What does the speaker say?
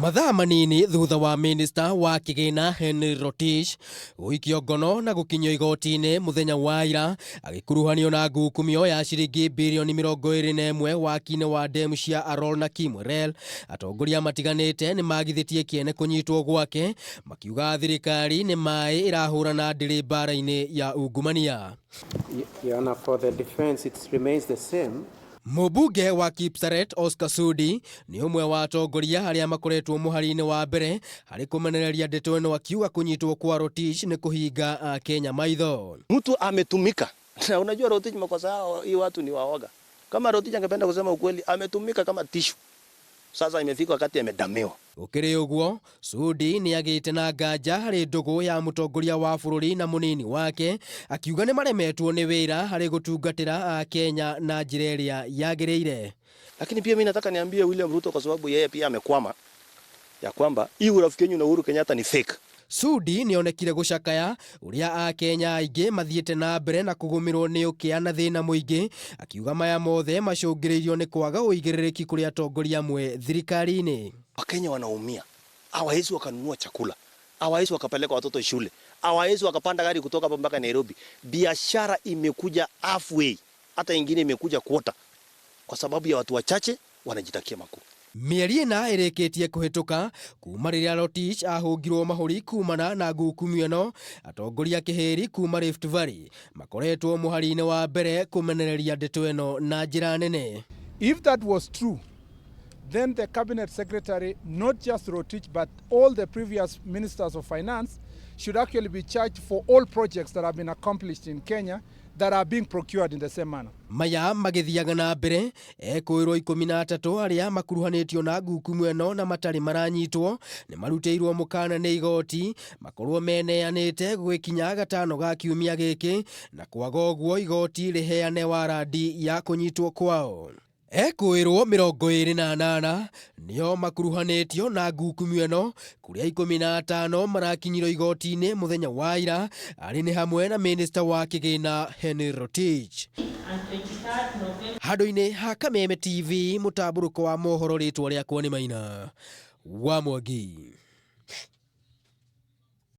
Mathaa manini thutha wa minista wa kĩgĩna Henry Rotich gũikio ngono na gũkinyio igoti-inĩ mũthenya wa ira agĩkuruhanio na ngukumio ya ciringi birioni 21 waki-inĩ wa ndemu cia Arror na Kimwarer, atongoria matiganĩte nĩ magithĩtie kĩene kũnyitwo gwake makiuga thirikari nĩ maĩ ĩrahũrana ndĩrĩ mbara-inĩ ya ungumania. Your Honor, for the defense, it remains the same. Mũmbunge wa Kipsaret Oscar Sudi nĩ ũmwe wa atongoria arĩa makoretwo mũhari-inĩ wa mbere harĩ kũmenereria ndeto ĩno akiuga kũnyitwo kwa Rotich nĩ kũhinga Akenya maitho. Mtu ametumika na unajua Rotich makosa yao hii watu ni waoga. Kama Rotich angependa kusema ukweli, ametumika kama tishu. Sasa imefika wakati amedamiwa. Gũkĩrĩ ũguo, Sudi nĩ agĩte na nganja harĩ ndũgũ ya mũtongoria wa bũrũri na mũnini wake, akiuga nĩ maremetwo nĩ wĩra harĩ gũtungatĩra Akenya na njĩra ĩrĩa yagĩrĩire. Lakini pia mimi nataka niambie William Ruto kwa sababu yeye pia amekwama ya kwamba hii urafiki yenu na Uhuru Kenyatta ni fake. Sudi nĩonekire gũcakaya ũrĩa Akenya aingĩ mathiĩte na mbere na kũgũmĩrwo nĩ ũkĩa na thĩna mũingĩ, akiuga maya mothe macũngĩrĩirio nĩ kwaga ũigĩrĩrĩki kũrĩ atongoria amwe thirikari-inĩ. Wakenya wanaumia, hawawezi wakanunua chakula, hawawezi wakapeleka watoto shule, hawawezi wakapanda gari kutoka hapa mpaka Nairobi. Biashara imekuja halfway, hata ingine imekuja quarter, kwa sababu ya watu wachache wanajitakia makuu. Mĩeri 4 ĩrĩkĩtie kũhĩtũka kuma rĩrĩa Rotich ahũngirwo mahũri kumana na ngukumio ĩno, atongoria kĩhĩri kuma Rift Valley makoretwo mũhari-inĩ wa mbere kũmenereria ndeto ĩno na njĩra nene. If that was true, then the cabinet secretary, not just Rotich, but all the previous ministers of finance, should actually be charged for all projects that have been accomplished in Kenya that are being procured in the same manner. Maya magĩthiaga na mbere ekũĩrwo 13 arĩa makuruhanĩtio na ngukumio ĩno na matarĩ maranyitwo nĩ marutĩirwo mũkana nĩ igoti makorwo meneanĩte gũgĩkinya gatano ga kiumia gĩkĩ na kwaga ũguo igoti rĩheane warandi ya kũnyitwo kwao. Ekũĩrwo 28 nĩo makuruhanĩtio na ngukumio ĩno kũrĩa 15 marakinyirwo igoti-inĩ mũthenya wa ira arĩ nĩ hamwe na minista wa kĩgĩna Henry Rotich. Handũ-inĩ ha Kameme TV mũtambũrũko wa mohoro rĩtwa rĩakwa nĩ Maina wa Mwangi.